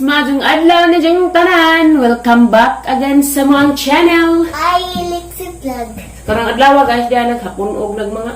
Maayong adlaw na diyang tanan. Welcome back again sa among channel. Ay, Lexi Vlog. Karong adlaw, guys, diyan naghapon og nag mga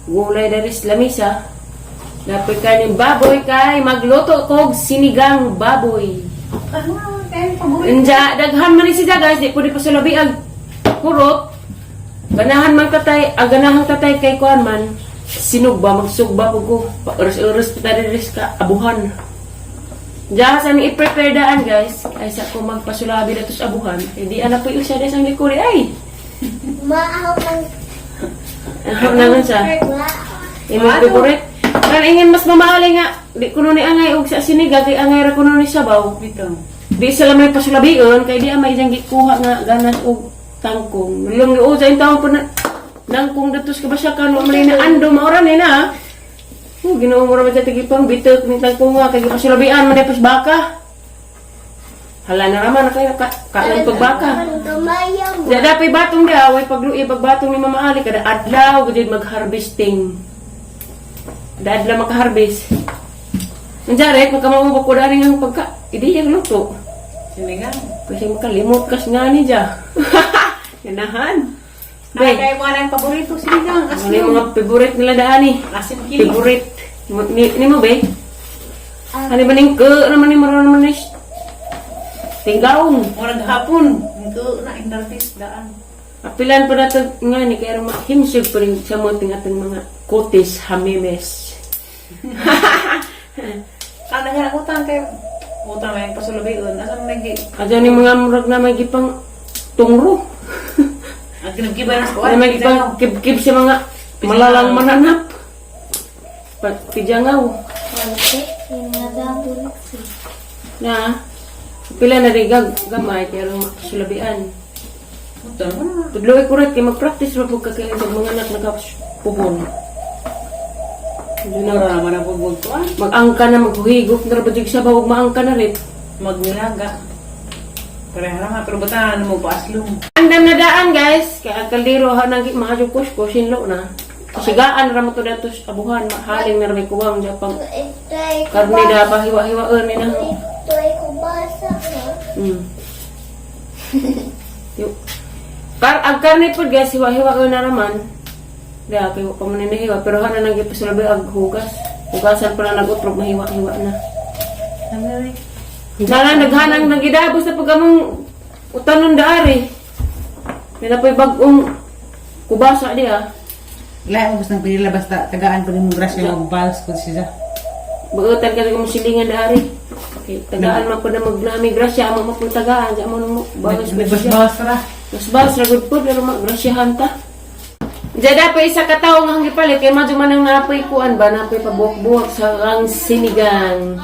gulay diri sa lamisa. Napoy kaning baboy kay magluto kog sinigang baboy. Inja, daghan man ni siya, guys, di pwede pa sulabi ang kurot. Ganahan man katay, ang ganahan tatay kay kuan man. Sinugba, magsugba po ko. Oras-oras pa tayo diri sa abuhan. Diyan sa aming i-prepare daan, guys. Ay sa ko magpasulabi na to sa abuhan. Hindi anak po yung siya sa likod ay. Maaw ng Ano naman siya? Maaw. Imong favorite. Kan ingin mas mamahali nga. Di kuno ni angay og sa sinigang kay angay ra kuno ni sabaw. Bitaw. Di sila may pasulabion kay di may diyang gikuha nga ganas og tangkong. Lung o sa taon po na nangkong datos ka ba siya kan man na ando maura ni na. Oh, Ginoo mo ra ba tigi pang bitek ni tangkong nga kay gipasulabian man pas baka. Hala na raman na kayo ka kaan pagbaka. Ang gamaya mo. Di dapay batong di away paglui pagbatong ni Mama Ali kada adlaw gud mag-harvesting. Kada adlaw maka-harvest. Nandiyan pagka ko dari ang pagka idi yang luto. Sinigang. Kasi makalimot kas nga ni dya. Ganahan. Ay, Be, kay mo ang paborito sinigang. ano yung mga favorite nila daan eh? Asin kili. Favorite. Ni mo be? Ano ba ning ke naman ni maroon naman ni Tinggaong. Murag hapon. Ko na indartis daan. Apilan pa nato nga ni kaya mahimsig pa rin sa mga ting ating mga kutis hamimes. Kana nga utang kay utang may pasulabion. Asa man nagi Adyan ni mga murag na may gipang tungro. ang kinagkiba na sa Na may gipang kib-kib sa mga malalang mananap. Pagpijangaw. Konti, yung nagabon si. Na pila na rin gamay kaya lang sulabian. Utang mo na. Tudloy ko rin kay mag-practice ra pud ka kay sa mga anak nakapuhon. Medyo na Mura naman ang pagbutuan. Mag-angka na maghuhigop na ra ba jud sa bawog maangka na rin. Magnilaga. Pareha lang pero batahan mo paaslong. Andam na daan, guys, kay ang kaldero ha nang maayo kusko sinlo na. Sigaan ra mo to datos abuhan mahaling na ra may kuwang japang Ito ay karne da pa hiwa-hiwaon ni na. Ito ay kubasa ha. Kar ang karne pod, guys, hiwa-hiwaon na raman. Da kay wa pa man ni nahiwa pero hana nang gipasulabi ag hugas. Hugasan pa na nagutrog mahiwa-hiwa na. Sana naghanang nagidabos na pag among utanon daari. May napoy bag-ong kubasa di ah. Lahi mo gusto ng pinila basta tagaan ko ni mong grasya magbals ko siya. Bagutan ka kung silingan daari. Okay, tagaan man po na magnami grasya amo mo tagaan sa amo mo bawas ba siya. Nagbas-bawas ra. Mas bawas ra gud po pero magrasyahan ta. Diya dapat isa ka tawo nga gipalit kay madyo man ang napoy kuan ba napoy pabuwak-buwak sa ang sinigang.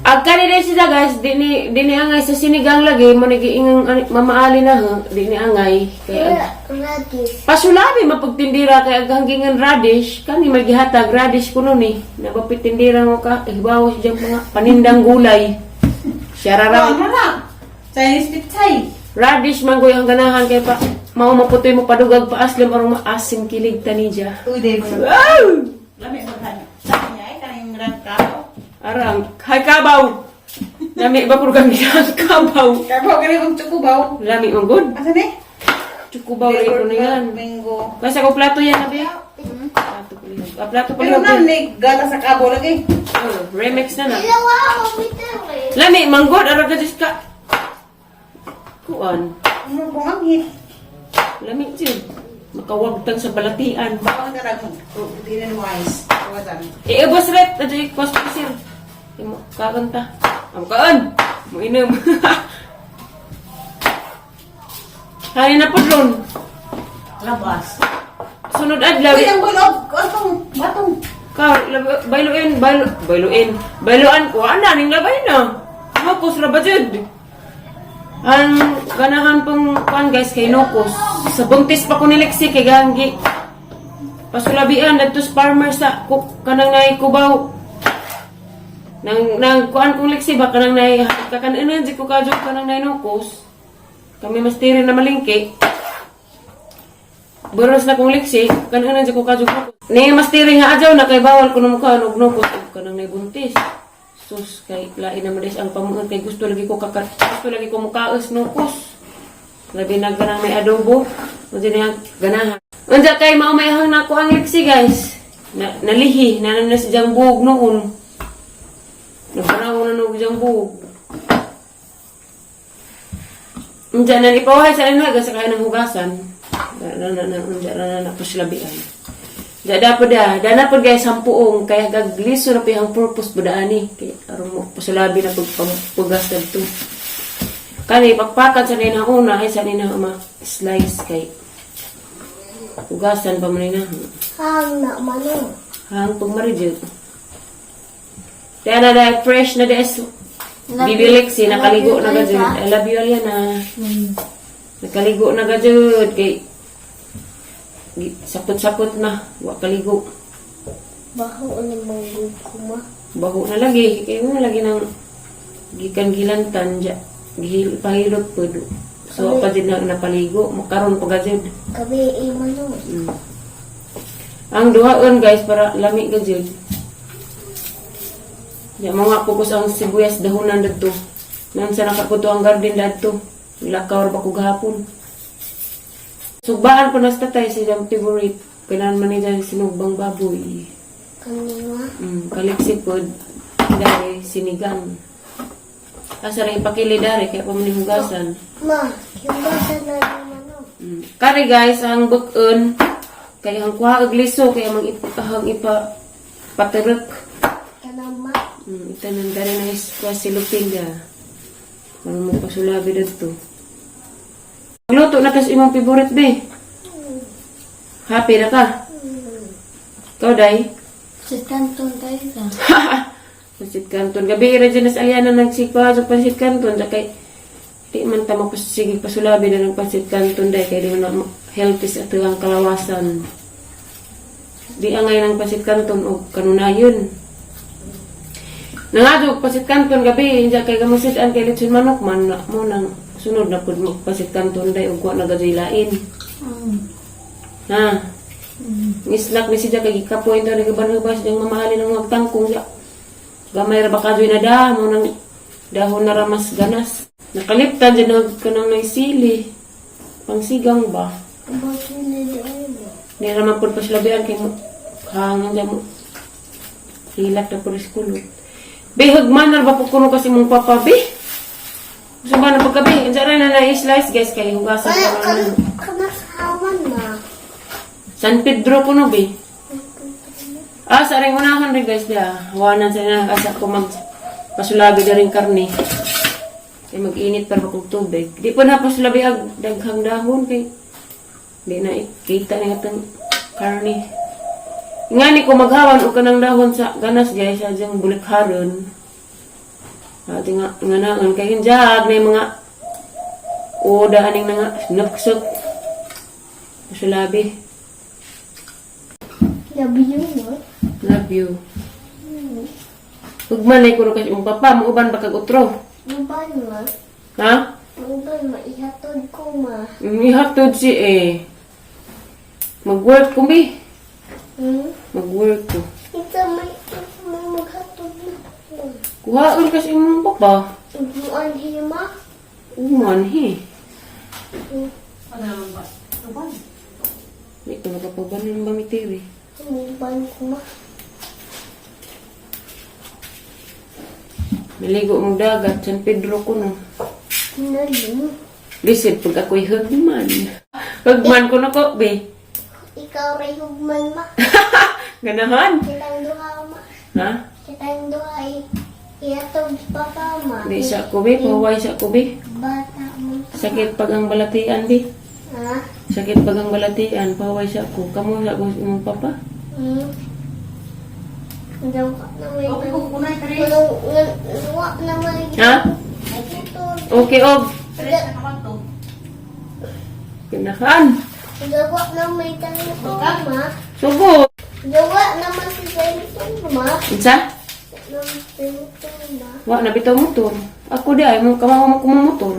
Ag kani siya, guys, di ni angay sa sinigang lagi mo nagiingang mamaali na ha, di ni angay kay ag, Radish. Pasulabi mapagtindira kay ag hanggingan radish kani may gihatag radish kuno ni napapitindira mo ka hibaw siya mga panindang gulay. Siya ra Ano na? Chinese pichay. Radish man ang ganahan kay pa mao maputoy mo padugag pa aslim arong maasim kilig tanidya. Uy, day mo. Wow! Lami mo kan. Sa niya ay kaning rang kao. Arang hay kabaw. Lami ba puro kang ginang kabaw. Kabaw kani kong tsukubaw. Lami man gud. Asa ni? Tsukubaw rin ko na yan. Mango. Basta ko plato yan abi. Plato ko yan. Ah, plato ko Pero yan. na ni gata sa kabo lagi. Oh, remix na na. Dalawa ako bitaw eh. Lami manggod ara ka just ka. Kuan. Ano kung anghit? Lami jud. Makawagtang sa balatian. Baka ka nag tinan wise. Kawasan. Iubos ret adyo kos sir. Imo kakanta. Am kaan. Mo inom. Hari na po ron. Labas. Sunod adlaw. Uy, ang bulog. Batong, batong. Ka bailuin, bailu, bailuin. Bailuan ko ana ning labay na. Nokos ra ba jud? Ang ganahan pong kuan, guys, kay nokos. Sa buntis pa ko ni Lexi kay ganggi. Pasulabian adto sa farmer sa kanang nay kubaw. Nang kuan kong Lexi ba kanang nay kakanunan di ko kadyo kanang nay nokos. Kami mas tiri na malingki. Baros na kong liksi, kanunan di ko kadyo nokos. Ni mas tiri nga adyaw na kay bawal ko mukha og nokos og kanang nay buntis. Sus, kay lain naman des ang pamuon kay gusto lagi ko mukaos nukos. Labi na ganang may adobo. Unsa na ganahan. Unsa kay mao may hang nako ang liksi, guys. Na, nalihi na na si jambog noon. Nagpanaw na nog jambog. Unsa na ipawahay sa inyo sa kaya ng hugasan. Na na na na unsa na na na puslabian. Da dapat da, da na pud guys sampuong kaya gagliso na pihang purpose ba ani kay aron mo pusulabi na pag pagpugas dadto. Kani pakpakan sa nina una ay sa nina ma slice kay hugasan pa man nina. Hang na mano. Hang pag marijud. Kaya na dahil fresh na des. Bibilik si nakaligo na gajud. I love you, Aliana. Nakaligo na gajud kay sapot-sapot na wa kaligo. Baho ang manggug ko ma. Baho na lagi kay mo lagi nang gikan gilantan ja gihil pahilot pud. So pa din na napaligo makaron pa gajud. Kabi eh mano. Ang duhaon guys para lami gajud. Ya mga pugos ang sibuyas dahonan dadto. Nan sa nakakuto ang garden dadto. Lakaw ra ba ko gahapon. Sugbaan po na sa tatay sa iyang favorite. Kailangan man niya sinugbang baboy. Kanina. Kaliksi pod dari sinigang. Asa rin ipakili dari kaya pa man hugasan. Ma, yung basa na yung mano. Kari guys, ang bukon kaya ang kuha og liso kaya mang ipahang ipa paterek. Kanang ma. Itanan dari na is kuha si Lupinda. Ano mo pasulabi dadto. Magluto na kas imong favorite be. Happy na ka? Ikaw, day? Sa kanton tayo ka. Pansit Canton. Gabi ra dyan sa Aliana nagsigpa sa Pansit Canton. Sa kay di man ta mapasige pasulabi na ng Pansit Canton day kay di man na healthy sa atuang kalawasan. Di angay ng Pansit Canton og kanunayon. Nangadog Pansit Canton gabi inja kay gamasid an kay litson manok man na, mo nang sunod na pud mo Pansit Canton day og wa na gajoy lain. Ha? Ngislak ni siya kay gikapoy daw nagabanhubas diyang mamahalin ang magtangkong siya. Gamay ra ba kajoy na da mo nang dahon na ramas ganas. Nakaliptan dyan nag kanang naisili. Pangsigang ba? Bakit na doon mo? Di raman pud paslabian kay mo hangin dyan mo. Hilak na pud iskulot. Be, hugman na ba po kuno kasi mong papa, be? Gusto ba na pagkabi? Diyan na na na-slice guys kay hugasan Kaya pa kan lang. kanakaman ma. San Pedro kuno, be? Ah, sa ring unahan rin guys da. Hawanan sa na asa ko mag pasulabi na rin karne. Kay mag-init para kog tubig. Di pa na pasulabi ag daghang dahon kay di na ikita ni atong karne. Ngani ko maghawan og kanang dahon sa ganas guys sa diyang bulikharon. Ati nga nga naon kay injag may mga oda aning nga naksok. Pasulabi. Love you ma. Love you. Ugman ay kuno kasi imong papa, muuban ba kag utro? Uban ma. Ha? Uban ma. Ihatod ko ma. Ihatod si eh. Mag-work ko bi. Mag-work ko. Ito may maghatod na ko. Kuhaon kasi imong papa. Ubuan hima. Uman he. Ano naman ba? Uban. Di ko nakapaban ng bamitiri. Uban ko ma. Maligo mong dagat, San Pedro ko no. Nalo. Lisod pag ako'y hugman. Hugman ko na ko, be. Ikaw ray hugman ma. Ganahan. Kitang duha ma. Ha? Kitang duha ay ihatod papa ma. Di siya ko, be. Pahuway siya ko, be. Bata mo. Sakit pag ang balatian, be. Ha? Sakit pag ang balatian, pahuway siya ko. Kamu siya ko imong papa. Daw ka na may Okay, kung kunay, Tres. Walang, wa na may Ha? Ay, tutol. Okay, og. Tres, nakakanto. Ganahan. Gawa na may tangtong, ma. Sugo. Gawa naman si tangtong, ma. Unsa? Na may tangtong, ma. Wa na bitaw motor. Ako di ay mo kamaw mo kumotor.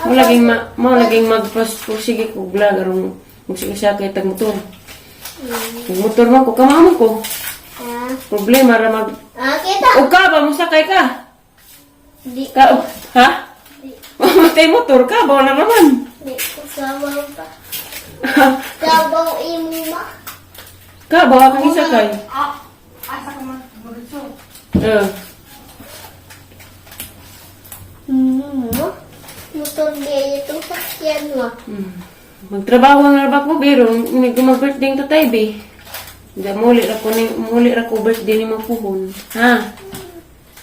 Mo laging ma mo laging magpas sige ko vlog aron magsige siya kay tag motor. Kung motor man ko kamaw mo ko. Ha? Problema ra mag Ah, kita. Og ka ba musakay ka? Di, Ka ha? di, Mamatay motor ka ba na naman? di ko kabaw pa. Kabaw imo ma. Ka ba kang isakay? Ah, asa ka man? Diretso. Eh. Hmm. Motor niya itong sakyan mo. Magtrabaho ang rabak ko pero mag birthday ang tatay be. Hindi, muli ra ko ni muli ra ko birthday ni mo puhon. Ha?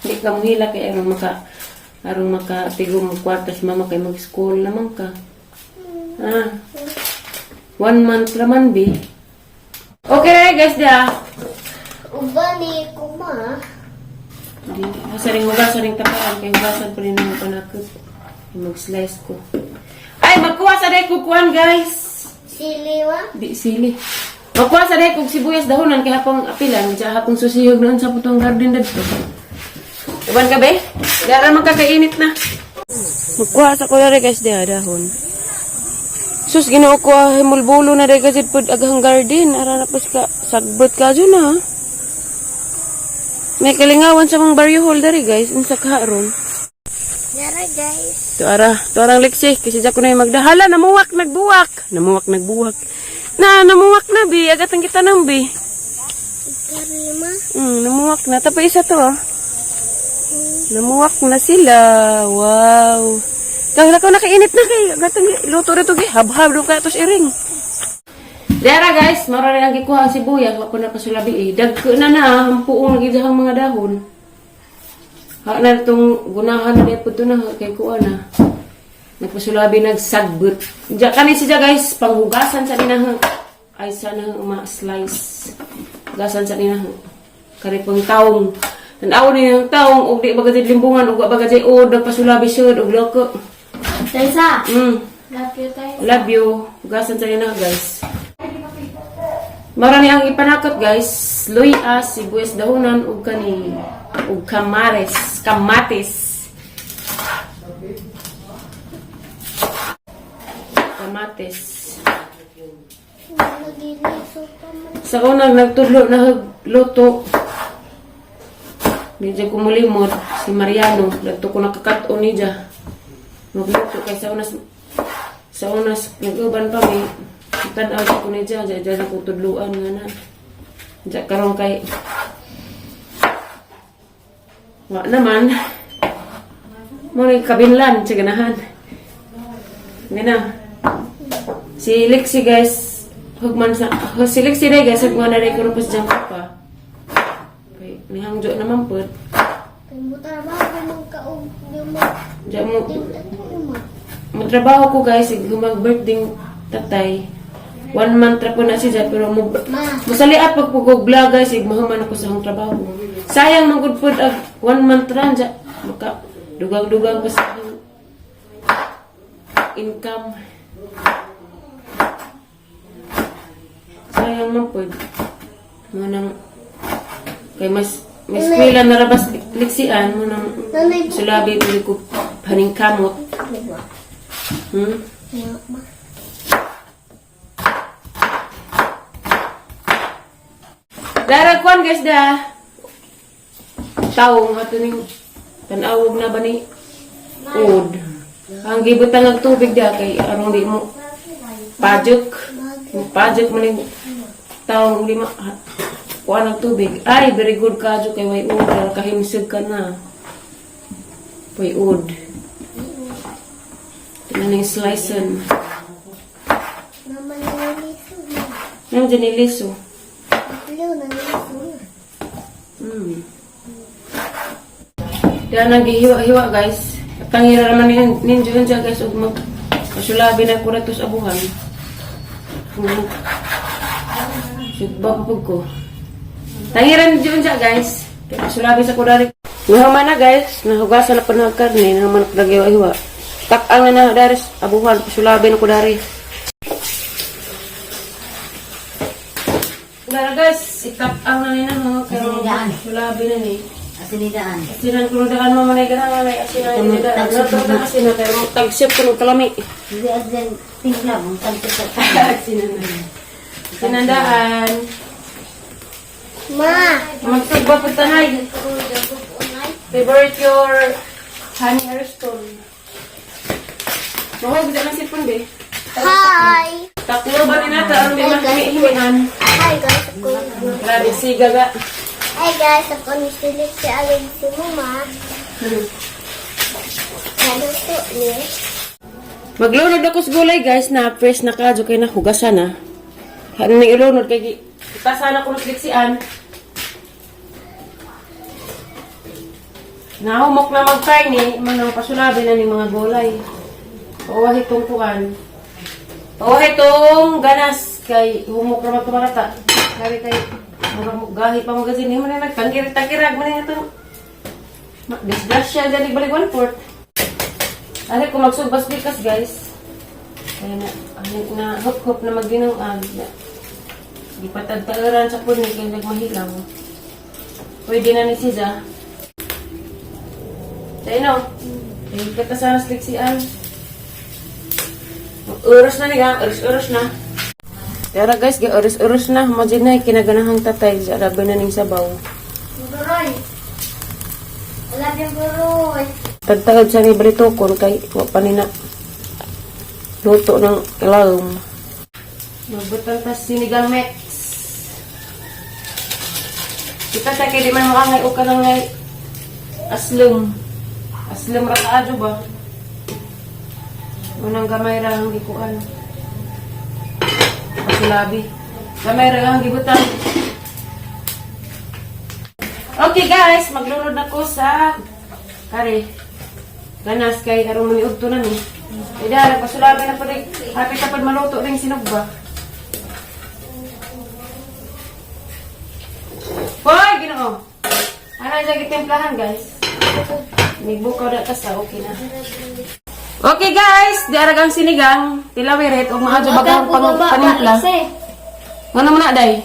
Hindi ka muhila kay aron maka tigo mo kwarta sa mama kay mag-school naman ka. Ha? One month raman be. Okay guys da. Uba ni ko ma. Di, saring hugasan ring tapaan kay hugasan pa rin ang panakot. Mag-slice ko. Ay, magkuha sa day kukuan guys. Sili wa. Di sili. Magkuha sa day kog sibuyas dahonan kay hapong apilan, diya hapong susihog noon sa putong garden dadto. Uban ka be? Dara man kakainit na. Magkuha sa kulay guys diha dahon. Sus Ginoo ko ah, himulbulo na day kasi pud aghang garden ara na pas ka sagbot ka jud na. May kalingawan sa mga barrio hall diri guys unsa ka ron. Yara guys. To ara, to arang liksi kasi dyan ko na yung magdahala namuwak nagbuwak. Namuwak nagbuwak. Na namuwak na bi, agatan kita nang bi. Karima. Namuwak na. Tapos isa to ah. Namuwak na sila. Wow. Kaya ko nakainit na kay agatan luto rito gi habhab do ka tos iring. Dara guys, mara rin ang gikuha ang sibuyas, wa ko na pasulabi eh. Dagko na na, hampuong ang mga dahon. Ha na itong gunahan na niya po ito na kay kuha na. Nagpasulabi nagsagbot. Diya kani siya guys, panghugasan sa dinahang ay sana ma-slice. Hugasan sa dinahang kari pang taong. Tanaw ni ang taong og di bagay limbungan og wa bagay od nagpasulabi sud og loko. Taysa. Mm. Love you tayo. Love you. Hugasan sa dinahang guys. Marami ang ipanakot guys. Luya, sibuyas dahunan ug kani ug kamares, kamatis. Kamatis. Nagiliso pa man. Sa unang nagtudlo na luto. Di dyan kumulimot si Mariano. Nagto ko nakakaton ni dya. Magluto kay sa unas nag-uban pa mi. Tan-aw ko ni dya. Dya dya na ko tudluan nga na. Dya karon kay wa naman. Mo ni kabinlan sa ganahan. Nga na. Si Lexi guys, hugman sa si Lexi day guys, hugman na day kuno pas jam pa. Kay nihangjo naman pud. Kay mo trabaho kay mo kaog di mo. Diya mo Tingnan mo ma. matrabaho ko guys, mag birthday tatay. One month ra po na siya pero mo Ma. musali pag pugog vlog guys, ig mahuman ako sa akong trabaho. Sayang man gud pud ag one month ra dya maka dugang-dugang pa sa akong income. Sayang man pud. Mo nang kay mas may eskwela na rabas liksian mo nang Nanay sulabi pud ko haning kamot. Diba? Ma. Dara kwan guys da. Taong ato ning tan-awog na ba ni ud. Ang gibutang ang tubig da kay aron di mo pajok. Pajok man ning taong di ma kuan ang tubig. Ay, very good kadyo kay way ud dara kahimsog ka na. Way ud. Tingnan ning slicen. Mama naliliso na. Nandiyan ni Liso. Hello, naliliso na. Dahil naghihiwa-hiwa guys. At ang hira naman ninjo yun siya guys. Ug mag masulabi na ko ratos abuhan. Sugba pa pug ko. Tangira ninjo yun siya guys. Kaya masulabi sa kudari. Nahuman na guys. Nahugasan na pa na ang karne. Nahuman na naghiwa-hiwa. Takang na na daris abuhan. Pasulabi na kudari. Dara guys, itakang na nina mga karon. Sulabi na ni. Asinidaan. Asinan ko daan mo manay ganang manay asinan ko daan. Nato na asinan kayo tagsip ko ng kalami. Hindi asin tingla mong tagsa. Asinan na. Asinan daan. Ma. Magsugba po tahay. Favorite your honey ariston. Mahuwag na lang sipon, be. Hi. Taklo ba ni nata? Aron di mahimi-himian. Hi guys, ako. Grabe, siga ga. Hi guys, ako ni Philip si Alin si Mama. Naluto ni. Maglunod ako sa gulay, guys, na fresh na kadyo kay nahugasan na. Ano nang ilunod kay itasan ako ng liksian. Nahumok na magkarni, manang pasulabi na ni mga gulay. Pauwah itong kuan. Pauwah itong ganas kay humok na magkumarata. Kaya kay murag mo gahi pa mo gazin mo na nagtangkir-tangkirag mo na ito. Disgrasya dyan balik 1/4. Ano kung magsugbas bikas, guys. Kaya na, ano na, hop-hop na magginang-ag. Di patagtaaran sa puno, kaya nagmahilaw. Pwede na ni Siza. Tayo no? Eh, kita sana sa liksian. Oras na niya, oras-oras na. Tara guys, ga oras-oras na. Majid na, kinaganahang tatay. Sa arabi na ning sabaw. Buroy. Wala din buroy. Tagtagad sa ni Britokon kay wa pa ni na luto ng ilawom. Magbutang tas sinigang mix. Kita sa kay di man makangay o kanang ngay aslum. Aslum ra kaadyo ba? Unang gamay ra ang gikuan. Pasulabi. Gamay ra ang gibutang. Okay guys, maglunod na ko sa kare. Ganas kay aron mo ni udto na ni. Eh dara pasulabi na pud hapit na pud maluto ring sinugba. Hoy, Ginoo. Ano yung gitimplahan, guys? Nigbukaw na kasa, okay na. Okay guys, di arag ang sinigang, tilawirit ug maadyo bagang pang panimpla. Ngano man na day?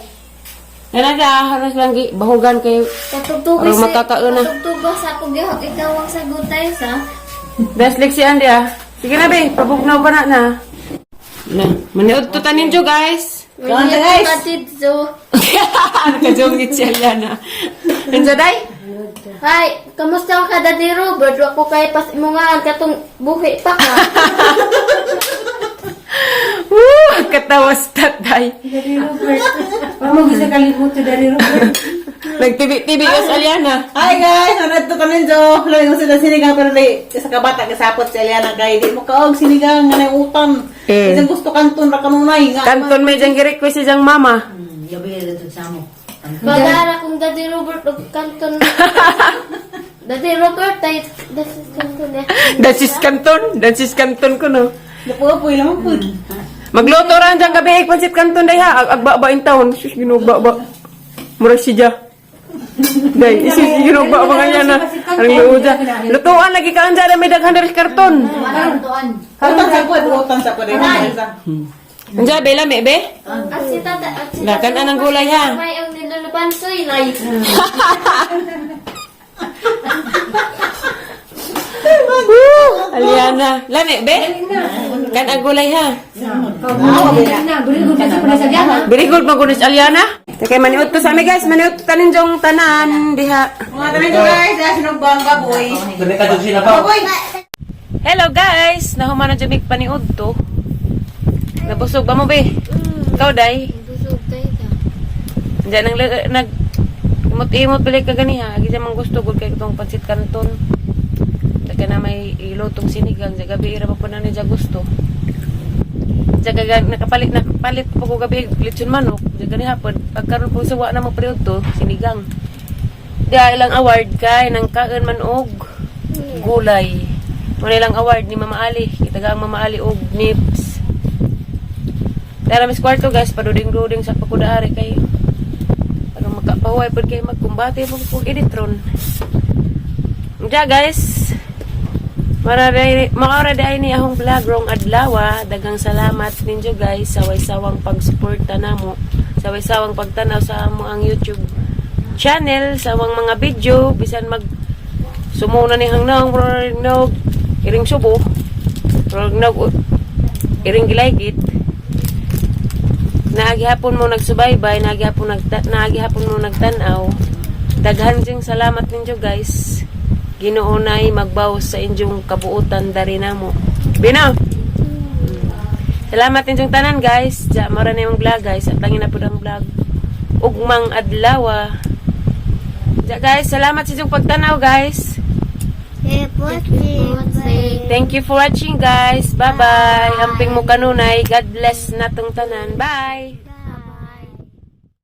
Nana da halos lang gi bahugan kay Katugtugay Aron makakauna. Katugtugay sa ako gihok ikaw ang sagutay sa. Best leksian di ah. Sige na be, pabugnaw pa na na. Na, maniud to tanin jo guys. Kaon ta, guys. Katidzo. Nakajungit siya Liana. Unsa day? Hi, kamusta ka Daddy Robert? Wa ko kay pas imo nga katong buhi pa ka. Woo, katawas tatay. Dari Robert. Wa mo gisa kalimot si Dari Robert. Nagtibi-tibi yes Aliana. Hi guys, ano to kami jo. Labi mo sila sinigang pero di sa kabata kasapot si Eliana kay di mo kaog sinigang nga nay utang. Eh. Isang gusto kanton ra kanunay nga. Kanton may jang gi-request si jang mama. Gabi na dito sa mo. Bagara kung Daddy Robert og kanton. Daddy Robert ay das kanton eh. Dansis kanton, dansis kanton ko no. Napuapoy lang pud. Magluto ra jang gabi pansit kanton day ha. Ag agba ba in town. Sus ginoo ba. Mura siya. Day, isis ginoo ba mga yana. Ang luoja. Lutuan lagi ka anja may daghan diri karton. Tuan. Utang sa pud, utang sa pud. Anja bela me be? At si tata at si Lakan anang gulay ha. May ang nilulubansoy nay. Woo! Aliana. Lami be? Kan ang gulay ha. Na, buri ko sa pala sa diyan. Very good magunis Aliana. Kay maniud to sa ami guys, maniud to tanin jong tanan diha. Mga tanin jo guys, ah, sinugbang baboy. Dali ka dun sila pa. Baboy. Hello guys, nahuman na jud mig paniud to. Nabusog ba mo be? Ikaw day. Busog tayo ta. Diyan ang nag imot-imot balik ka ganiha. Agi siya mang gusto gud kay itong pansit kanton. Daga na may ilotong sinigang, sa gabi ira pa po na niya gusto. Diyan ka nakapalit nakapalit po ko gabi litson manok. Diyan ganiha po pagkaron po sa wa na mo to sinigang. Diya ilang award kay nang kaon man og gulay. Muna ilang award ni Mama Ali. Kita ang Mama Ali og nips. Tara mis kwarto guys, paduding-duding sa pagkudaari kay ano makapahuway pud kay magkumbate pud kog editron. Diya guys. Makaora day ni ahong vlog rong adlaw. Daghang salamat ninyo guys sa way-sawang pagsuporta namo, sa way-sawang pagtanaw sa amo ang YouTube channel, sa among mga video bisan mag sumuna ni hangnaw murag nog iring subo, murag nog iring gilaygit. Naagihapon mo nagsubaybay, naagihapon mo nagtan-aw. Daghan jing salamat ninyo, guys. Ginoo nay magbawas sa inyong kabuutan dari namo. Bino. Salamat ninyong tanan, guys. Ja mara na yung vlog, guys. At langin na pud ang vlog. Ugmang adlaw. Ja guys, salamat sa inyong pagtanaw, guys. Thank you for watching, guys. Bye-bye. Amping mo kanunay. God bless natong tanan. Bye.